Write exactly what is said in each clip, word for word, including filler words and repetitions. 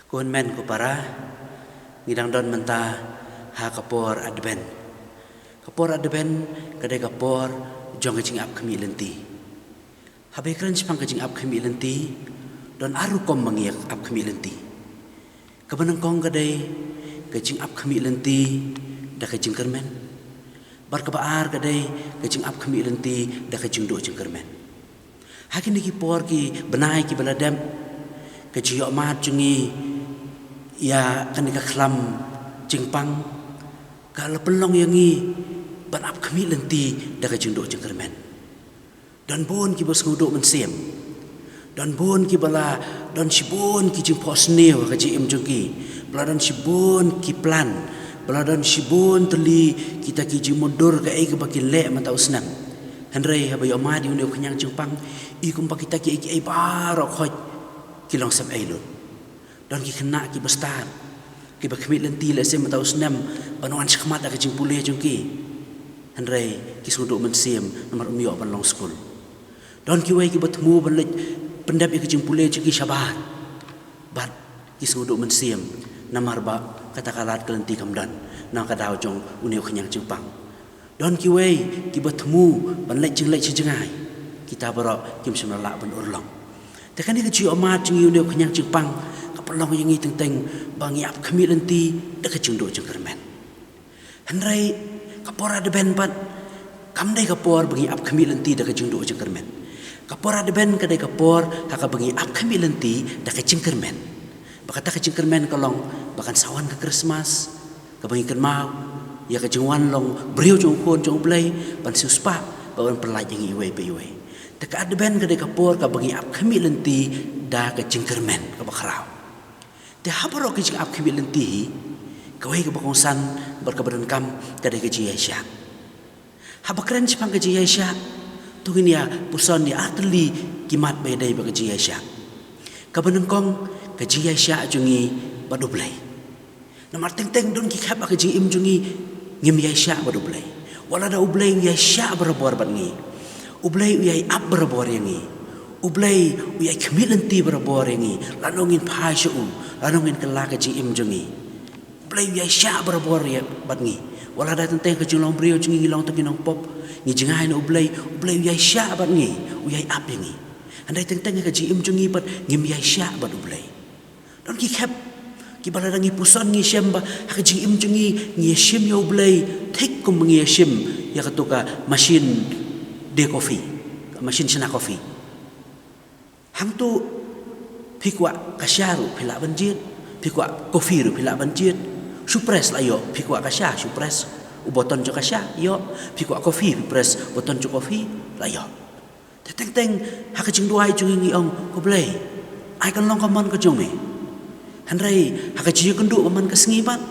Ko hynmen ko para, ngi dang don mynta ha ka por Advent. Ka por Advent ka dei ka por jong ka jingap khmih lynti. Haba ïakren shaphang ka jingap khmih lynti, don ar rukom ba ngi ap khmih lynti. Kaba nyngkong ka dei ka jingap khmih lynti da ka jingkyrmen. Bad kaba ar ka dei ka jingap khmih lynti da ka jingduh jingkyrmen. Ha kine ki por ki bnai kiba la dep, ka jingïohmad jong ngi ïa kane ka khlam jingpang ka la pynlong ïa ngi ban ap khmih lynti da ka jingduh jingkyrmen. Don bun kiba sngewduh mynsiem. Don bun kiba la don shibun ki jingphohsniew ha ka jingim jong ki. Ba la don shibun ki plan. Ba la don shibun tylli kita ki jingmutdur kaei kaba kin leh mynta u snem. Hynrei haba ïohmad ïa une u khñiang jingpang, i kumba kita kiei kiei baroh khoit ki long sem ei lut. Don ki khynnah kiba stad, kiba khmih lynti lehse mynta u snem ban wan shakhmat da ka jingpule jong ki. Hynrei ki sngewduh mynsiem namar ym ïoh ban long skul. Don kiwei kiba thmu ban leit pyndep ïa ka jingpule jong ki shabar. Bad ki sngewduh mynsiem namar ba kata ka lad ka lynti kam don na ka daw jong une u khñiang jingpang. Don kiwei kiba thmu ban leit jingleit sha jngai. Kita baroh kim shym la lah ban urlong. Te kane ka jingïohmad jong ngi ïa une u khñiang jingpang ka pynlong ïa ngi teng teng ba ngi ap khmih lynti da ka jingduh jingkyrmen. Hynrei ka por Advent pat kam dei ka por ba ngi ap khmih lynti da ka jingduh jingkyrmen. Ka por Advent ka dei ka por ha kaba ngi ap khmih lynti da ka jingkyrmen. Ba kata ka jingkyrmen ka long ba kan sa wan ka Christmas, kaba ngi kynmaw ïa ka jingwan long briew jong u Khun jong U Blei ban siewspah bad ban pyllait ïa ngi iwei pa iwei. Te ka Advent ka dei ka por kaba ngi ap khmih lynti da ka jingkyrmen kaba khraw. Te ha baroh ki jingap khmih lynti hi, kawei kaba kongsan bad kaba donkam ka dei ka jingïaishah. Haba kren shaphang ka jingïaishah, to ngin ïa puson ïa ar tylli ki mat ba ïadei bad ka jingïaishah. Kaba nyngkong, ka jingïaishah jong ngi bad U Blei. Namar teng teng don ki khep ha ka jingim jong ngi ngim ïaishah bad U Blei. Wat lada U Blei u ïaishah barabor bad ngi, U Blei u ïai ap barabor ïa ngi, U Blei u ïai khmih lynti barabor ïa ngi, lano ngin phai sha u, lano ngin kylla ka jingim jong ngi, U Blei u ïaishah barabor ïa bad ngi. Wat lada teng teng ka jinglong briew jong ngi ngi long tang ki nongpop, ngi jngai na U Blei, U Blei u ïaishah bad ngi, u ïai ap ïa ngi. Hynrei teng teng ka jingim jong ngi pat ngim ïaishah bad U Blei. Don ki khep kiba lada ngi puson ngi shem ba ha ka jingim jong ngi ngi ïashim ïa U Blei thik kum ngi ïashim ïa kato ka mashin de coffee, ka mashin shna coffee. Hangto phi kwah ka sha ruh phi lah ban jied, phi kwah coffee ruh phi lah ban jied. Shu press la ïoh, phi kwah ka sha shu press u button jong ka sha ïoh, phi kwah coffee phi press button jong coffee la ïoh. Te teng teng ha ka jingduwai jong ngi ngi ong, Ko Blei, ai kan long ka mon ka jong me. Hynrei ha ka jingïakynduh ba man ka sngi pat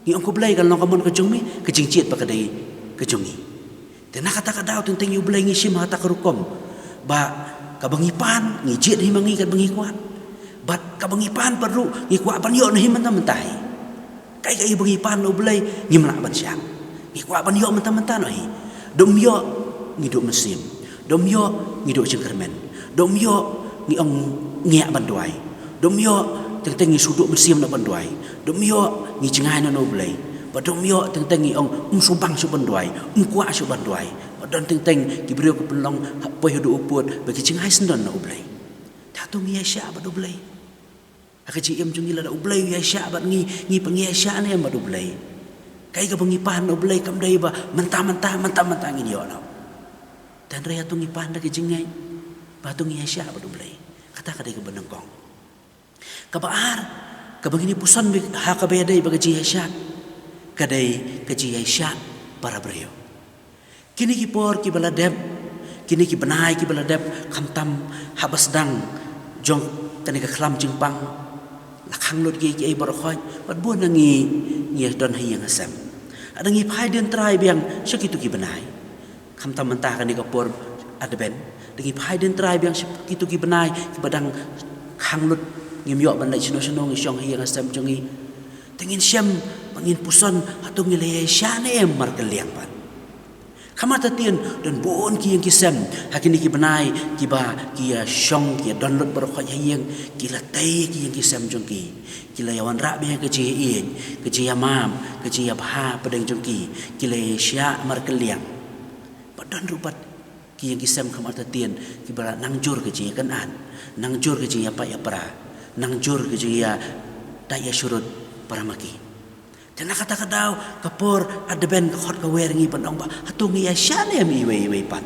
ngi ong, Ko Blei, kan long ka mon ka jong me, ka jingjied ba ka dei ka jong ngi. Te na kata ka daw teng teng ïa U Blei ngi shim ha kata ka rukom ba kaba ngi pan ngi jied hi ma ngi katba ngi kwah. Bad kaba ngi pan pat ruh ngi kwah ban ïoh na hi mynta mynta hi. Kaei kaei ba ngi pan na U Blei ngim lah ban shah. Ngi kwah ban ïoh mynta mynta noh hi. Da ym ïoh ngi duh mynsiem. Da ym ïoh ngi duh jingkyrmen. Da ym ïoh ngi ong ngi ïa ban duwai. Da ym ïoh teng teng ngi shu duh mynsiem na ban duwai. Da ym ïoh ngi jngai na U Blei. Bad da ym ïoh teng teng ngi ong ym shu bang shu ban duwai, ym kwah shu ban duwai. Bad don teng teng ki briew ki pynlong ha poi haduh u pud ba ki jngai syndon na U Blei. Te hato ngi ïaishah bad U Blei? Ha ka jingim jong ngi lada U Blei u ïaishah bad ngi, ngi pat ngi ïaishah ne em bad U Blei? Kaei kaba ngi pan na U Blei kam dei ba mynta mynta mynta mynta ngin ïoh noh. Te hynrei hato ngi pan da ka jingngeit ba hato ngi ïaishah bad U Blei? Kata ka dei kaba nyngkong. Kaba ar kaba ngin ïa puson ha kaba ïadei bad ka jingïaishah ka dei ka jingïaishah para briew. Kine ki por kiba la dep, kine ki bnai kiba la dep, khamtam haba sdang jong kane ka khlam jingpang, la khang lut kiei kiei baroh khoit bad bun na ngi ngi don ha ïing ha sem. Lada ngi phai dien trai biang sha kito ki bnai, khamtam mynta kane ka por Advent, lada ngi phai dien trai biang sha kito ki bnai kiba dang khang lut, ngim ïoh ban leit shano shano, ngi shong ha ïing ha sem jong ngi. Te ngin shem bad ngin puson, hato ngi la ïaishah ne em markylliang pat? Kham artatien don bun ki ïing ki sem ha kine ki bnai kiba ki ïa shong ki ïa don lut baroh khoit ha ïing, ki la tei ki ïing ki sem jong ki. Ki la ïa wanrah biang ka jingïaieit, ka jingïamam, ka jingïabha hapdeng jong ki. Ki la ïa shah markylliang. Ba don ruh pat ki ïing ki sem kham artatien kiba la nang jur ka jingïakynad, nang jur ka jingïapait ïapra, nang jur ka jingïatait ïasyrut para ma ki. Te na kata ka daw ka por Advent ka khot ka wer ngi ban ong ba hato ngi ïaishah ne em iwei iwei pat.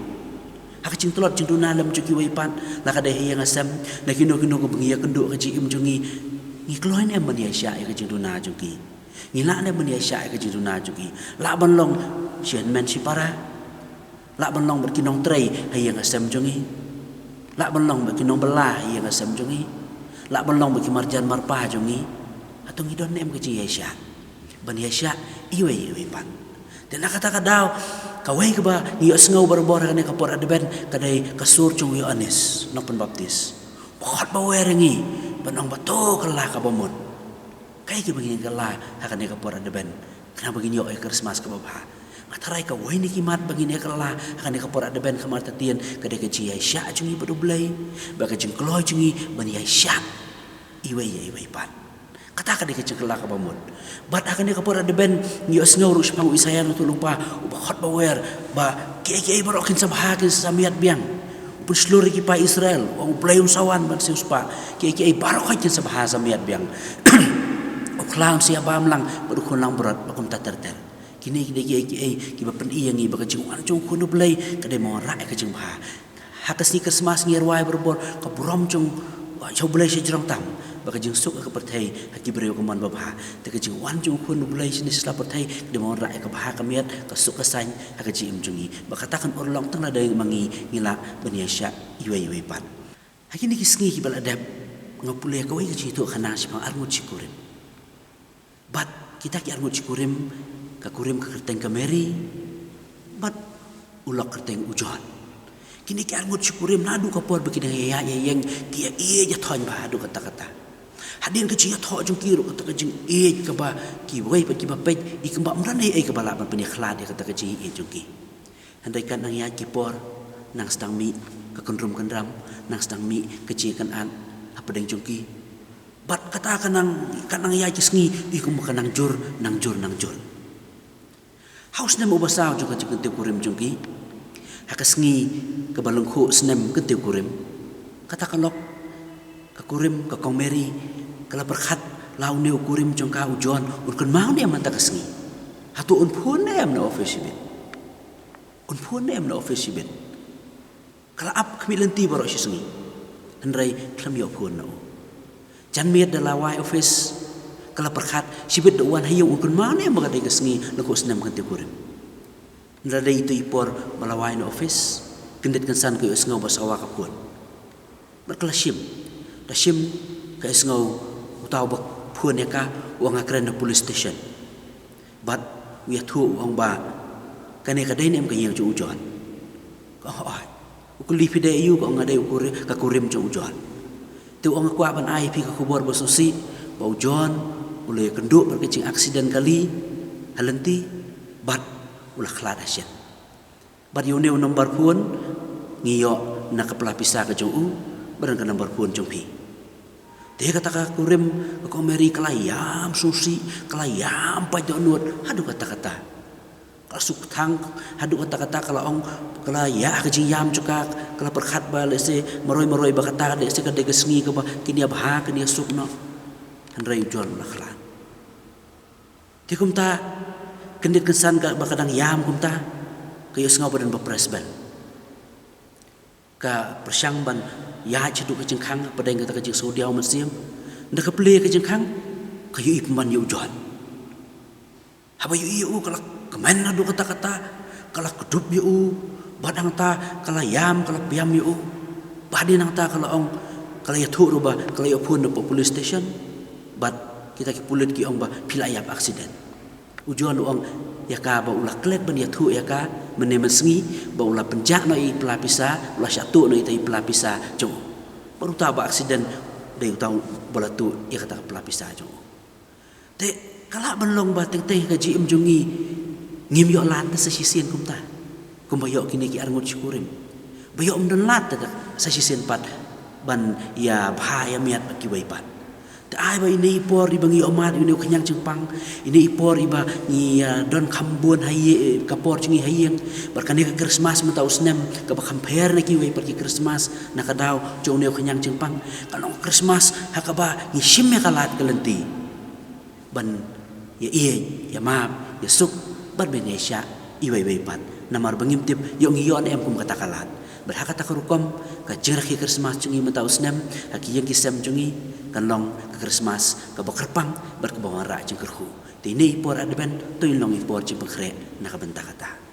Ha ka jingtlot jingduna lem jong kiwei pat, la ka dei ha ïing ha sem, na kino kino kaba ngi ïakynduh ka jingim jong ngi, ngi kloi ne em ban ïaishah ïa ka jingduna jong ki. Ngi lah ne em ban ïaishah ïa ka jingduna jong ki. Lah ban long shi hynmen shi para. Lah ban long bad ki nongtrei ha ïing ha sem jong ngi. Lah ban long bad ki nongbylla ha ïing ha sem jong ngi. Lah ban long bad ki marjan marpa jong ngi. Hato ngi don ne em ka jingïaishah ban ïaishah iwei iwei pat. Te na kata ka daw kawei kaba ngi ïohsngew barabor ha kane ka por Advent ka dei ka sur jong u Ïoannis Nongpynbaptis. Ba khot ba wer ngi ban ong ba to ka la kaba mut. Kaei kaba ngin kylla ha kane ka por Advent, khnang ba ngin ïoh ïa ka Christmas kaba bha. Nga tharai kawei na ki mat ba ngin ïa kylla ha kane ka por Advent kham artatien ka dei ka jingïaishah jong ngi bad U Blei, bad ka jingkloi jong ngi ban ïaishah iwei ïa iwei pat. Kata ka dei ka jingkylla kaba mut. Bad ha kane ka por Advent ngi ïohsngew ruh shaphang u Isaïah Nongthoh Lyngba uba khot ba wer ba kiei kiei baroh kin sa bha, kin sa miat biang. U pynshlur ïa ki paid Israel, u ong U Blei un sa wan ban siewspah. Kiei kiei baroh khoit kin sa bha, sa miat biang. U Khla un sa ïabam lang bad u khun langbrot bad kumta ter ter. Kine ki dei kiei kiei kiba pyni ïa ngi ba ka jingwan jong u Khun U Blei ka dei ban wanrah ïa ka jingbha. Ha ka sngi Christmas ngi rwai barabor ka burom jong, ah, U Blei shajrong tam, ba ka jingsuk ha ka pyrthei ha ki briew ka mon babha. Te ka jingwan jong u Khun U Blei shane sha la pyrthei ka dei ban wanrah ïa ka bha ka miat, ka suk ka saiñ ha ka jingim jong ngi. Ba kata kan urlong tang lada ma ngi ngi lah ban ïaishah iwei iwei pat. Ha kine ki sngi kiba la dep nga pule kawei ka jingïathuhkhana shaphang arngut shi kurim. Bad kita ki arngut shi kurim, ka kurim ka kyrteng ka Mary, bad u lok kyrteng u John. Kine ki arngut shi kurim naduh ka por ba ki dang ïaid ïa ïeng ki ïaieit ïathoh bha haduh katta katta. Hadien ka jingïathoh jong ki ruh kata ka jingïeit kaba kiwei pat kiba peit i kumba ym don ei ei kaba lah ban pynïakhlad ïa kata ka jingïeit jong ki. Hynrei kat nang ïaid ki por, nang sdang mih ka kynrum kynram, nang sdang mih ka jingkynad hapdeng jong ki. Bad kata ka nang, kat nang ïaid ki sngi, i kumba ka nang jur, nang jur, nang jur. Ha u snem uba saw jong ka jingkyntiew kurim jong ki, ha ka sngi kaba lyngkhuh snem kyntiew kurim, kata ka lok ka kurim ka Kong Mary ka la pyrkhat la une u kurim jong ka u John un kynmaw ne em mynta ka sngi. Hato un phone ne em na office shibit. Un phone ne em na office shibit. Ka la ap khmih lynti baroh shi sngi. Hynrei khlem ïoh phone na u. Janmiet da la wai office ka la pyrkhat shibit da u wan ha ïing un kynmaw ne em ba ka dei ka sngi lyngkhuh snem kyntiew kurim. Hynrei dei ito i por ba la wai na office, kyndit kynsan ka ïohsngew ba sawa ka phone. Bad ka la shim, da shim ka ïohsngew uta uba phone ïa ka u ong nga kren na police station. Bad u ïathuh u ong ba kane ka dei ne em ka ïing jong u John. Ka ong hooid. U kylli phi dei aïu, ka ong nga dei u kuri-, ka kurim jong u John. Te u ong nga kwah ban ai phi ka khubor ba sngewsih ba u John u la ïakynduh bad ka jingaccident kali ha lynti bad u la khlad ha shen. Bad ïa une u number phone ngi ïoh na ka pla pisa ka jong u, bad na ka number phone jong phi. Te kata ka kurim ka Kong Mary ka la ïam sngewsih, ka la ïam pait dohnud haduh katta katta. Ka la suk thang haduh katta katta, ka la ong, ka la ïa ka jingïam jong ka, ka la pyrkhat ba lehse maroi maroi ba kata lehse ka dei ka sngi kaba kin ïa bha kin ïa suk noh. Hynrei u John u la khlad. Te kumta, kyndit kynsan ka, ba ka dang ïam kumta, ka ïohsngew ba don ba press bell. Ka pyrshang ban ïaid shaduh ka jingkhang, hapdeng kata ka jingsngewdiaw mynsiem. Ynda ka plie ka jingkhang, ka ïohi pynban ïa u John. Haba ïohi ïa u ka la kmen haduh katta katta, ka la kdup ïa u, bad hangta ka la ïam, ka la pdiang ïa u. Bad hadien nangta ka la ong, ka la ïathuh ruh ba ka la ïoh phone na police station. Bad kita ki pulit ki ong ba phi la ïap accident. U John u ong ïa ka ba u la klet ban ïathuh ïa ka mynne mynsngi, ba u la pynjah noh ïa i pla pisa, u la shah tuh noh ïa i pla pisa jong u. Bad uta ba accident dei uta ba la tuh ïa kata ka pla pisa jong u. Te ka lah ban long ba teng teng ka jingim jong ngi ngim ïoh lad te sa shisien kumta. Kumba ïoh kine ki arngut shikurim, ba ïoh ym don lad te ka sa shisien pat ban ïa bha ïa miat bad kiwei pat. Te ai ba ine i por iba ngi ïoh mad ïa une u khñiang jingpang, ine i por iba ngi ïa don kham bun ha ïing, ka por jong ngi ha ïing, bad kane ka Christmas mynta u snem kaba kham pher na kiwei pat ki Christmas na ka daw jong une u khñiang jingpang. Ka long Christmas ha kaba ngi shim ïa ka lad ka lynti ban ïa ïeit, ïa map, ïa suk, bad ban ïa shah iwei iwei pat. Namar ba ngim tip ïoh ngi ïoh ne em kum kata ka lad. Bad ha kata ka rukom, ka jingrakhe Christmas jong ngi mynta u snem ha ki ïing ki sem jong ngi kan long ka Christmas kaba kyrpang bad kaba wanrah jingkyrkhu. Te ine i por Advent to in long i por jingpynkhreh na ka bynta kata.